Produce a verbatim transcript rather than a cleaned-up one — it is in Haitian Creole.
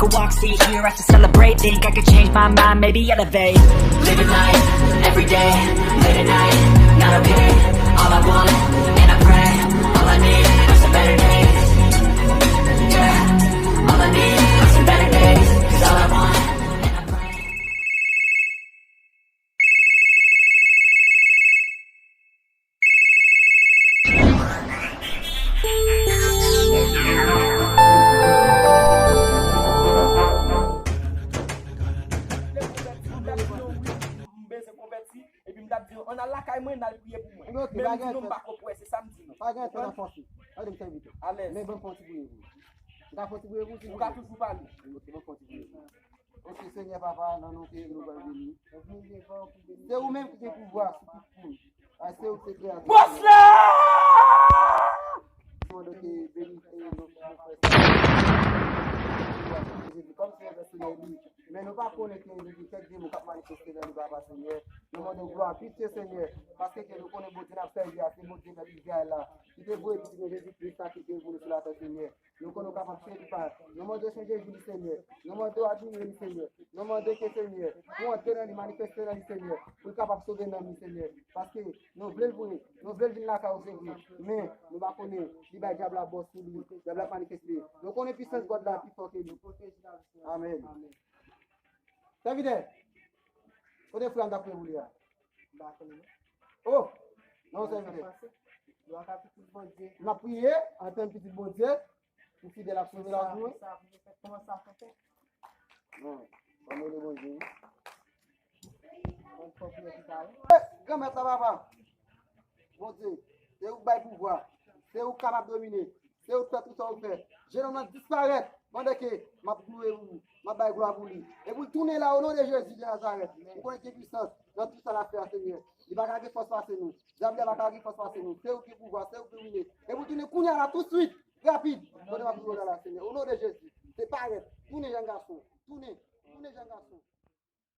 Could walk, see, hear, I should celebrate. Think I could change my mind, maybe elevate. Living life, every day, late at night, not okay. All I want, and I pray, all I need are some better days. Yeah, all I need are some better days. 'Cause all I want, and I pray. M bezwen konvèti, epi m t ap di yo, ann al lakay mwen, n al priye pou mwen. Men m di nou, m pa ko kwè, se sa m di nou. Pa gen tan nan fòse. Gade m sèvitè. Alèz. Men ban m fè yon ti priye pou ou. M ka fè yon ti priye pou ou, silvouplè? Ou ka toujou pale. Ok, ban m fè yon ti priye pou ou. Ok, Senyè Papa, nan non ke nou pral beni. Se ou menm ki gen pouvwa sou tout moun. A, se ou ki se kreyatè. Bòs la! Mwen mande ke beni, e, nou, nou fè sa. Jezi kòm Seyè pèsonèl li. Men nou pa konnen ke nou gen kèk demon k ap manifeste nan li, Papa Senyè. Nou mande w glwa, pitye, Senyè, paske ke nou konnen Bondye n ap sèvi a, se Bondye nan Izrayèl la. Li te voye Pitit li Jezi Kris la ki te vini sou latè, Senyè. Nou konnen w kapab, Senyè, ki pa. Nou mande w chanje vi li, Senyè. Nou mande w admire li, Senyè. Nou mande ke, Senyè, pou w antre nan li, manifeste nan li, Senyè, pou l kapab sove nanm li, Senyè. Paske nou vle l vre, nou vle l vin lakay ou, se vre. Men, nou pa konnen, li bay dyab la bòs sou li, dyab la manifeste. Nou konnen pisans God la pi fò ke li. Amèn. Sèvitè, kote frè a m t ap priye pou li a? Oh, non, sèvitè. N ap priye antann pitit Bondye. Ou fidèl ap sove lavi mwen. Non, ban m rele Bondye wi. Eh, Granmèt la, papa. Bondye, se ou k bay pouvwa. Se ou k kapab domine. Se ou k fè tout sa ou fè. Jenòm nan disparèt pandan ke m ap louwe ou, m ap bay glwa pou li. E pou l tounen la, o non de Jezi de Nazarèt. Ou konnen gen pwisans nan tout sa l ap fè a, Senyè. Li pa ka gen fòs pase nou. Dyab la pa ka gen fòs pase nou. Se ou ki gen pouvwa, se ou ki domine. E pou l tounen kounye a la, tousuit. Rapid, kote m ap priye w la, Senyè. O non de Jezi, disparèt. Tounen jan gason. Tounen. Tounen jan gason.